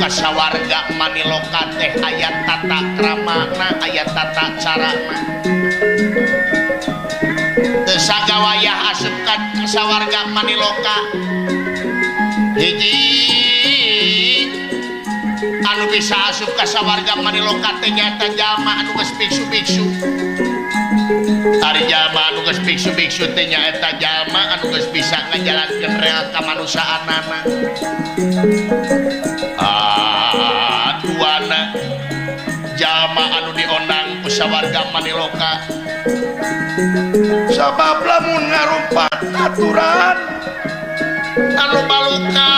ka sawarga Maniloka teh aya tata kramana, aya tata carana. Teu sagawayah asup ka sawarga Maniloka. Hiji anu bisa asup ka sawarga Maniloka teh nyaeta jalma anu geus biksu-biksu. Ari jalma anu geus biksu-biksu teh nyaeta jalma anu geus bisa ngajalankeun rel kamanusaanana. Ah, duana jalma anu diondang ku sawarga Maniloka. Sabab lamun ngarumpat aturan anu balukarna,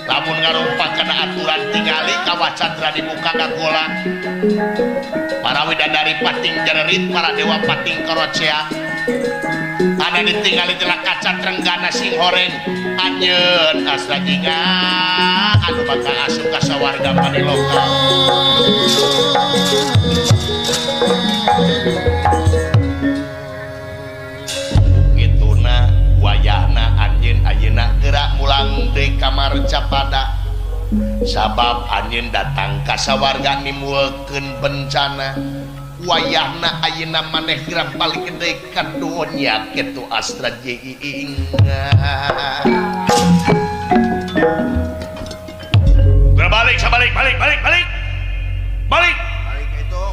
lamun ngarumpat kana aturan tingali kawah candra di muka ngagolak. Para widadari pating jererit, para dewa pating korocea. Ada ditinggali tina kaca trenggana sing horeng anjeun asra jingga anu bakal asup ka sawarga Maniloka. Kituna wayahna anjeun ayeuna geura mulang deui ka Marcapada. Sabab anjeun datang ka sawarga nimbulkeun bencana. Wayahna ayeuna maneh geura balik deui ka dunya kitu astra jingga. Geura balik, sabalik, balik, balik, balik. Balik. Balik itu.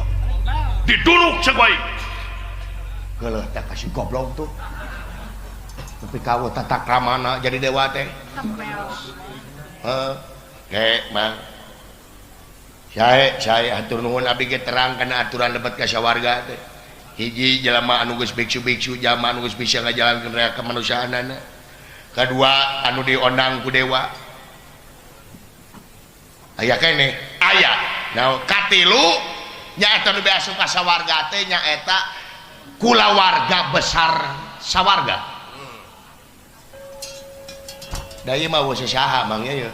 Diduruk cek baik. Geuleuh teh kasih goblok tuh. Tapi kawo tata kramana jadi dewa teh. Heeh. Ge, Mang. Saya hatur nuhun abdi ge terang kana aturan lebet ka sawarga teh. Hiji jelema anu geus biksu-biksu, jalma anu geus bisa ngajalankeun rel kemanusiaanana. Kadua anu diondang ku dewa. Aya keneh, aya. Nah, katilu nyaeta nu asup ka sawarga teh nyaeta kulawarga besar sawarga. Da ieu mah weuh saha Mang nya yeuh.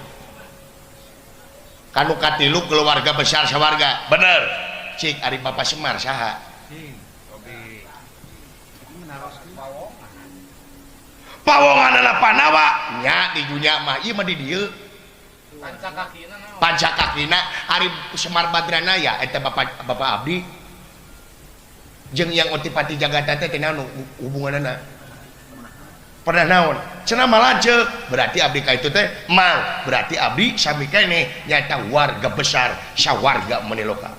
Kanu katilu keluarga besar sawarga. Bener. Cik ari Bapak Semar saha? Pawonganana Panawa nya di dunya mah ieu mah di dieu. Pancakakina ari Semar Badranaya eta Bapak Bapak abdi jeung yang Otipati Jagata teh teh naon hubunganana? Pernah naon? Cenah mah lanceuk, berarti abdi ka itu teh mang, berarti abdi sami keneh nyaeta warga besar sawarga Maniloka.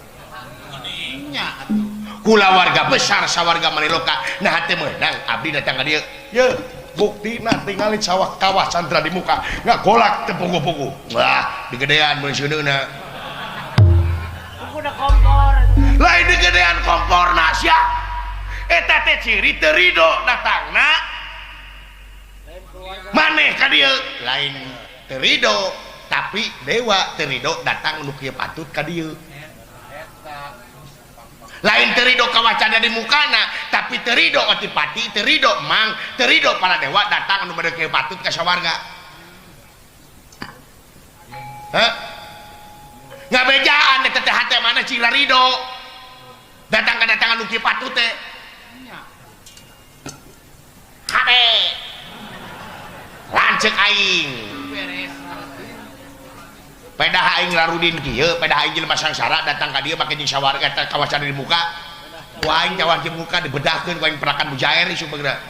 Kula warga besar sawarga Maniloka. Nah teh meunang abdi datang ka dieu. Yeuh, buktina tingali sawah kawah candra di muka ngagolak teu puguh-puguh. Wah, digedean mun seuneuna. Udah kompor. Lain digedean komporna sia. Eta teh ciri teu rido datangna. Maneh ka dieu lain teu rido, tapi dewa teu rido datang nu kieu patut ka dieu. Lain teu rido kawacana di mukana, tapi teu rido otipati, teu rido mang, teu rido para dewa datang nu bade kieu patut ka sawarga. Hah? Ngabejaan eta teh hate mana cing rido. Datang kedatangan nu kieu patut teh. Hade. Lanceuk aing. Pedah aing larudin kieu, pedah aing jelema sangsara datang ka dieu make jeung sawarga eta kawasan di muka. Ku aing kawan di muka dibedahkeun ku aing perakan mujair isu begeura.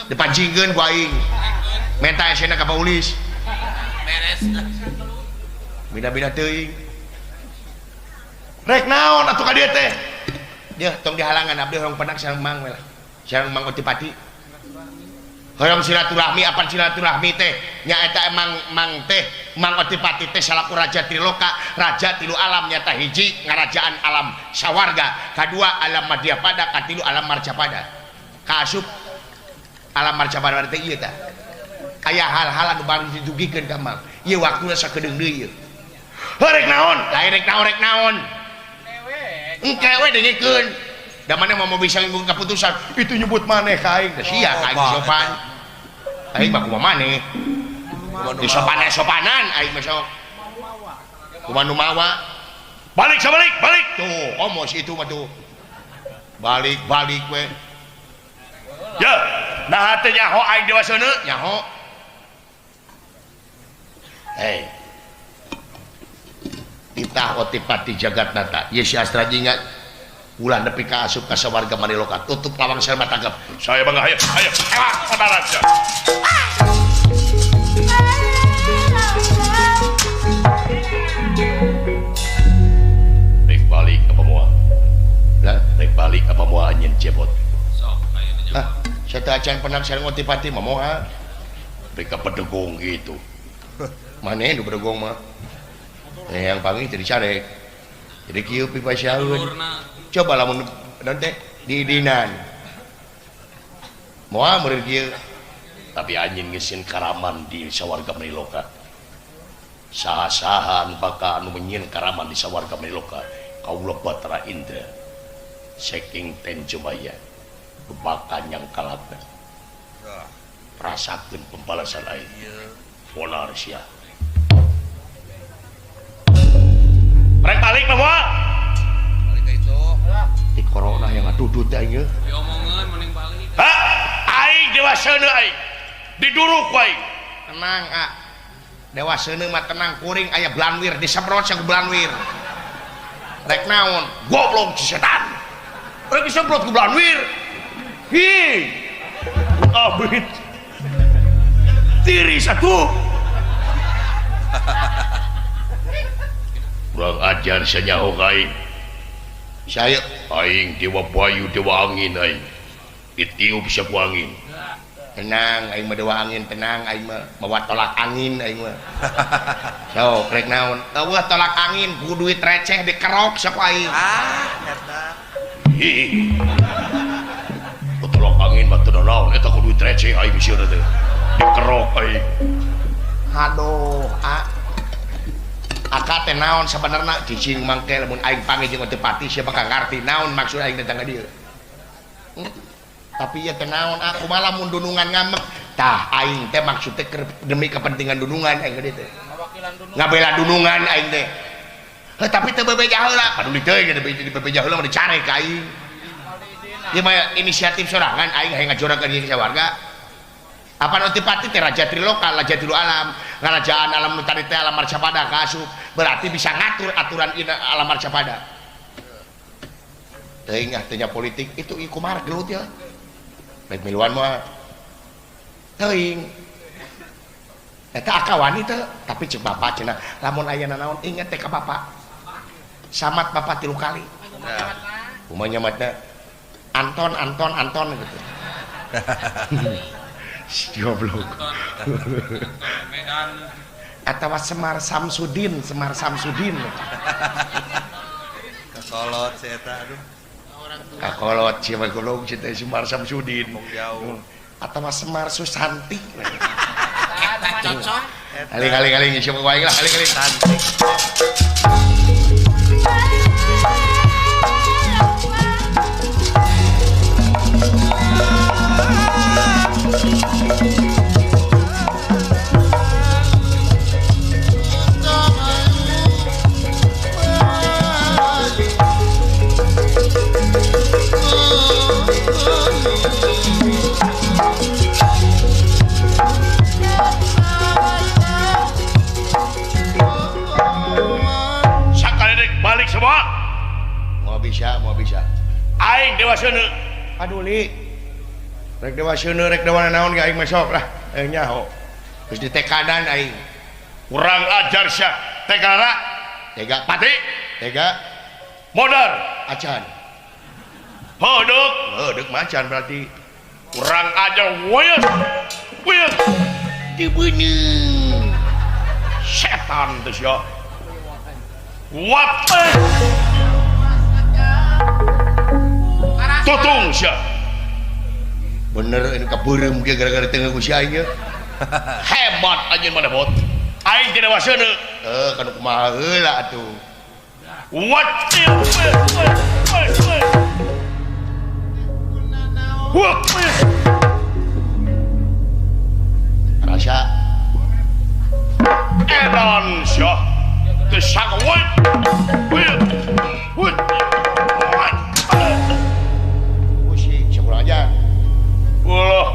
Dipancingkeun ku aing. Menta esena ka Paulis. Beres. Bida-bida teuing. Rek naon atuh ka dieu teh? Dia tong dihalangan abdi hoyong penak sareng Mang we lah. Sareng Mang Otipati. Hoyong silaturahmi apan silaturahmi teh nyaeta emang Mang teh Mang Otipati teh salaku raja Triloka, raja tilu alam nyata hiji ngarajaan alam sawarga, kadua alam Madyapada, katilu alam Marcapada. Kaasup alam Marcapada teh ieu tah. Aya hal-hal anu bari didugikeun ka Mang. Ieu waktuna sakedeung deui ieu. Heuh rek naon? Lain rek naon rek naon. Engke we dengekeun. Da maneh mau bisa ngikutin keputusan itu nyebut maneh ka aing. Da sia ka aing sopan. Aing mah kumaha maneh. Di sopanan aing mah sok. Kumaha nu mawa. Balik sabalik, balik. Tuh, omos itu mah tuh. Balik balik we. Ya. Nah teh nyaho aing Dewa Seuneu nyaho. Hei. Titah Otipati Jagatnata ye si Astra Jingga ulah nepi ka asup ka sawarga Maniloka tutup lawang salma tanggap. Saya bangga hayo hayo. Ah, sadaran sia. Rek balik apa moal? Lah, rek balik apa moal anjeun cebot? Sok aya nu ah, saya acan penang sareng Otipati mah moal. Rek ka pedegong gitu. Maneh nu bedegong mah. Yang panggil jadi carek. Jadi kieu pipasyaeun. Coba lamun nanti diidinan. Moal meureun kieu. Tapi anjeun geus karaman di sawarga Maniloka. Saha-sahan bakal anu menyieun karaman di sawarga Maniloka. Kaula Batara Indra. Saking Tenjomaya. Bakal nyangkalapna. Rasakeun pembalasan aing. Bonar sia. Rek balik mah moal. Balik ka itu. Di corona yang ngadudut teh aing. Diomongeun mending balik. Ha? Aing Dewa Seuneu aing. Diduruk ku aing. Tenang, ah. Dewa Seuneu mah tenang kuring aya Blanwir disemprot ku Blanwir. Rek naon? Goblok si setan. Rek disemprot ku Blanwir. Hi. Abit. Tiris atuh. Kurang ajar sanyaho ka aing. Saya aing dewa bayu dewa angin aing. Ditiup sapu angin. Tenang aing mah dewa angin, tenang aing mah mawa tolak angin aing mah. Sok rek naon? Eueuh tolak angin ku duit receh dikerok sok aing. Ah, eta. Hi. Ku tolak angin mah teu naon eta ku duit receh aing sieun teh. Dikerok aing. Aduh, ah. Aka teh naon sabenerna cicing mangke lamun aing panggil jeung Otipati sia bakal ngarti naon maksud aing datang ka dieu. Tapi ieu teh naon aku malah mun dunungan ngamek. Tah aing teh maksud teh demi kepentingan dunungan aing ka dieu teh. Ngabela dunungan aing teh. Heuh tapi teu bebeja heula. Paduli teuing bebeja heula mah dicare ka aing. Ieu mah inisiatif sorangan aing hayang ngajorakeun ieu ka warga. Apa Otipati teh raja triloka, raja tilu alam, ngarajaan alam nu tadi teh alam marcapada ka asup, berarti bisa ngatur aturan alam marcapada. Teuing ah teh nya politik itu ieu kumaha gelut ya. Rek miluan mah. Teuing. Eta aka wani teh, tapi ceuk bapak cenah, lamun aya nanaon inget teh ka bapak. Samat bapak 3 kali. Kumaha nyamatna? Anton Anton Anton gitu. Goblok. Atau Semar Samsudin, Semar Samsudin. Kakolot si eta aduh. Kakolot si goblok si teh Semar Samsudin. Jauh. Atau Semar Susanti. Eta cocok. Aling-aling siapa wae lah, aling-aling. Santi. Sakali rek balik semua. Mau bisa, mau bisa. Aing Dewa Seuneu. Paduli. Rek Dewa Seuneu, rek dewa naon ge aing mah sok lah. Nyaho. Geus ditekadan aing. Kurang ajar sia. Tegara. Tega. Pati. Tega. Modar. Acan. Hodok. Hodok macan berarti. Kurang ajar weuh. Weuh. Dibeuneuh. Setan teh sia. Wat. Tutung sia. Bener ini kabeureum ge gara-gara teu ku si aing ye. Hebat anjeun mana bot. Aing teh Dewa Seuneu. Heuh kanu kumaha heula atuh. Wat. Rasa edan sia. Teu sanggup. Wut. Kusi sekolah aja. Ulah.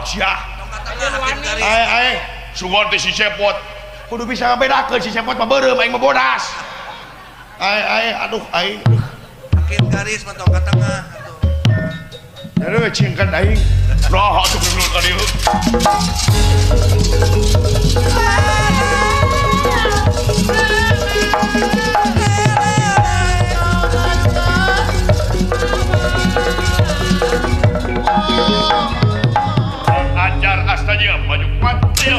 sia. Ae ae Sugan teh si Cepot. Kudu bisa ngabedakeun si Cepot mah beureum aing mah bodas. Ae ae aduh aing. Hakim garis mah tong ka tengah atuh. Aduh cingkan aing. Nah atuh bener ka dieu. Ajar astanya maju patil.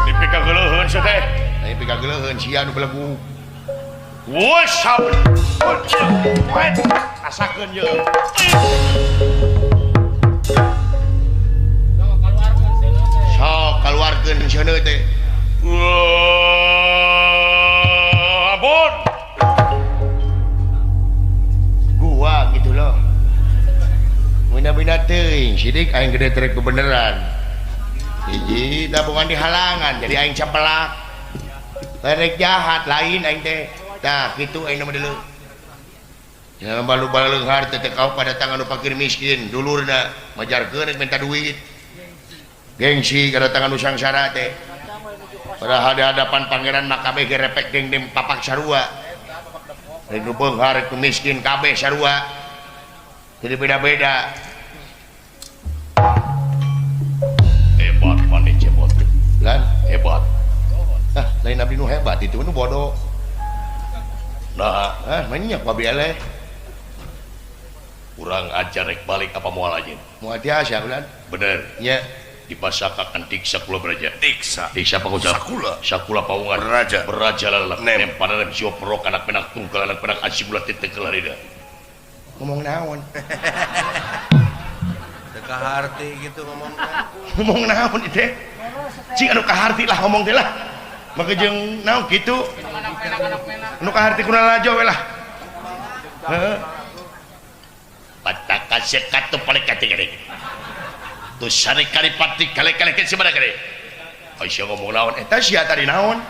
Dipikageleuheun sia teh. Lain pikageleuheun sia nu belegu. Wes saben. Rasakeun ye. Sok kaluarkeun seuneu teh. Ampun. Gua gitu loh. Bina-bina teuing sidik aing gede trek kebenaran. Hiji tabungan di halangan jadi aing capelak. Rek jahat lain aing teh. Tah kitu aing mah deuleu. Jangan balu baleunghar teh kau pada tangan nu fakir miskin dulurna majarkeun rek minta duit. Gengsi kada tangan nu sangsara teh. Padahal di hadapan pangeran mah kabeh ge repek dengdem papak sarua. Rek nu beunghar rek nu miskin kabeh sarua. Jadi beda-beda. Hebat maneh Cepot. Lan hebat. Ah, lain abdi nu hebat itu nu bodoh. Nah, ah banyak babi eleh. Urang ajar rek balik apa moal anjeun? Moal tiasa ulan. Bener. Nya dipasakakan diksa kula beraja. Diksa. Diksa pangucap. Sakula. Sakula paungan. Beraja. Beraja lalak. Nem panarem sio perok anak penak tunggal anak penak asibulat titik kelarida. Ngomong naon? Teu kaharti gitu ngomong. Ngomong naon ieu teh? Cing anu kaharti lah ngomong teh lah. Maka jeung naon kitu? Anu kaharti kuna lalajo we lah. Heeh. Pataka sekatu paling katiga deui. Tu sare kali pati kale-kale ke sabaraha kali. Aisyah ngomong naon? Eta sia tadi naon?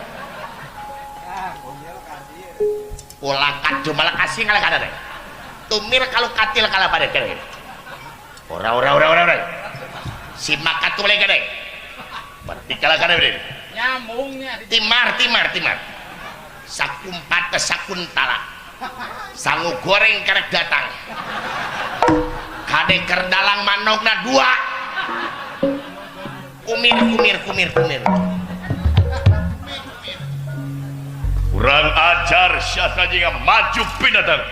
Ulah kadu malah kasih ngalah kada teh. Tumir kalau katil kalah pada kene. Ora ora ora ora ora. Si makatu boleh kene. Berarti kalah kada beureun. Nyambungnya timar timar timar. Sakumpata sakuntala. Sangu goreng karek datang. Kade kerdalang manogna dua. Kumir kumir kumir kumir. Kurang ajar siapa jika maju binatang.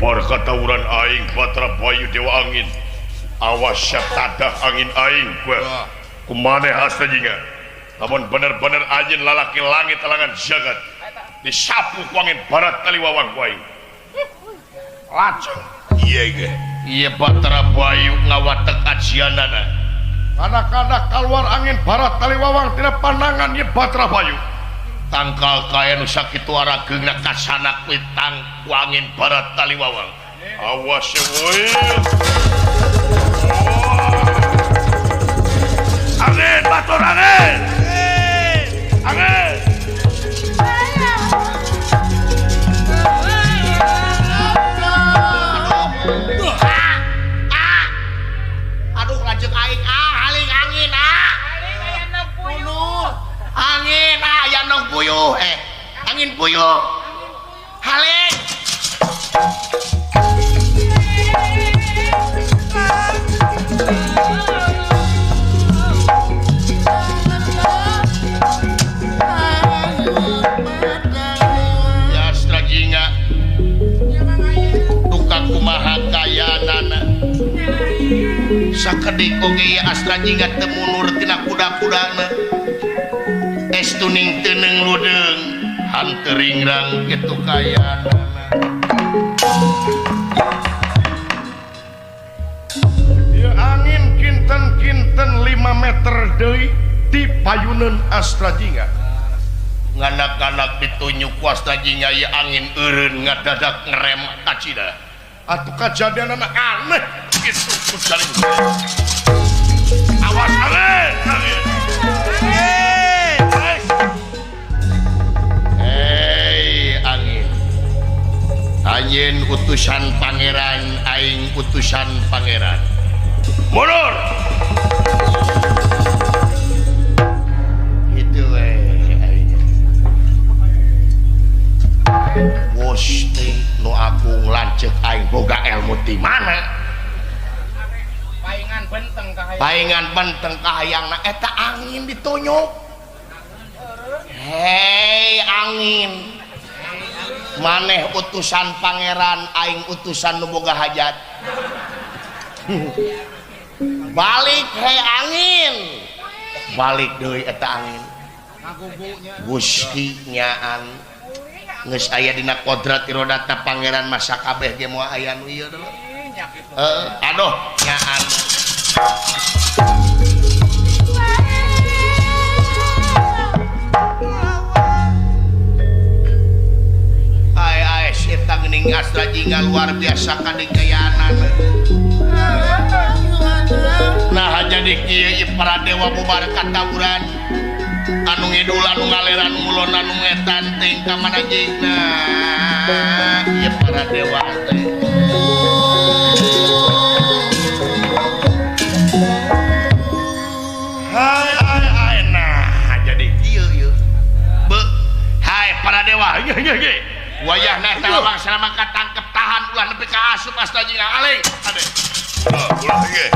Bubar katawuran aing Batara Bayu Dewa Angin. Awas tadah angin aing gue. Kumaneh Astra Jingga. Lamun bener-bener anjeun lalaki langit talangan jagat. Disapu ku angin barat taliwawang ku aing. Lajeng. Iya ge. Iya Batara Bayu ngawatek ajianana. Anak-anak keluar angin barat taliwawang tina pandangan ye Batara Bayu. Tangkal kaya nu sakitu arageungna kasanak kuwi tang ku angin barat taliwawang. Awas ye woi. Angin batur angin. Angin. Aduh. Aduh lanceuk aing haling angin Haling aya nok puyuh. Angin aya nok puyuh angin puyuh. Haling. Ya Astra Jingga. Duka kumaha kayanana. Sakedik oge ya Astra Jingga teu mundur tina kuda-kudana. Estuning teuneng ludeung hanteuringrang kitu kayanana. Ya angin kinten-kinten 5 meter deui di payuneun Astra Jingga. Nganak-nganak ditunjuk ku Astra Jingga ya angin eureun ngadadak ngerem kacida. Atuh kajadianana aneh kitu kujaling. Awas angin, angin. Hei angin. Anjeun utusan pangeran, aing utusan pangeran. Mundur. Itu we aing. Gusti nu agung lanceuk aing boga ilmu ti mana? Paingan benteng kahayang. Paingan benteng kahayangna eta angin ditunjuk. Hei angin. Maneh utusan pangeran, aing utusan nu boga hajat. Balik hei angin. Balik deui eta angin. Gusti nyaan geus aya dina kodrat irodatna pangeran masa kabeh ge moal aya nu ieu deui. Heeh, aduh nyaan. Ai ai eta geuning Astra Jingga luar biasa kadikayanan. Nah jadi kieu ieu para dewa bubar katawuran. Anu ngidul anu ngaleran ngulon anu ngetan ting ka mana jingna ieu para dewa teh. Hai hai hai nah jadi kieu ieu. Be hai para dewa. Ye ye ye. Wayahna eta bangsa maka tangkep tahan ulah nepi ka asup Astra Jingga aling. Ade. Ulah ulah ge.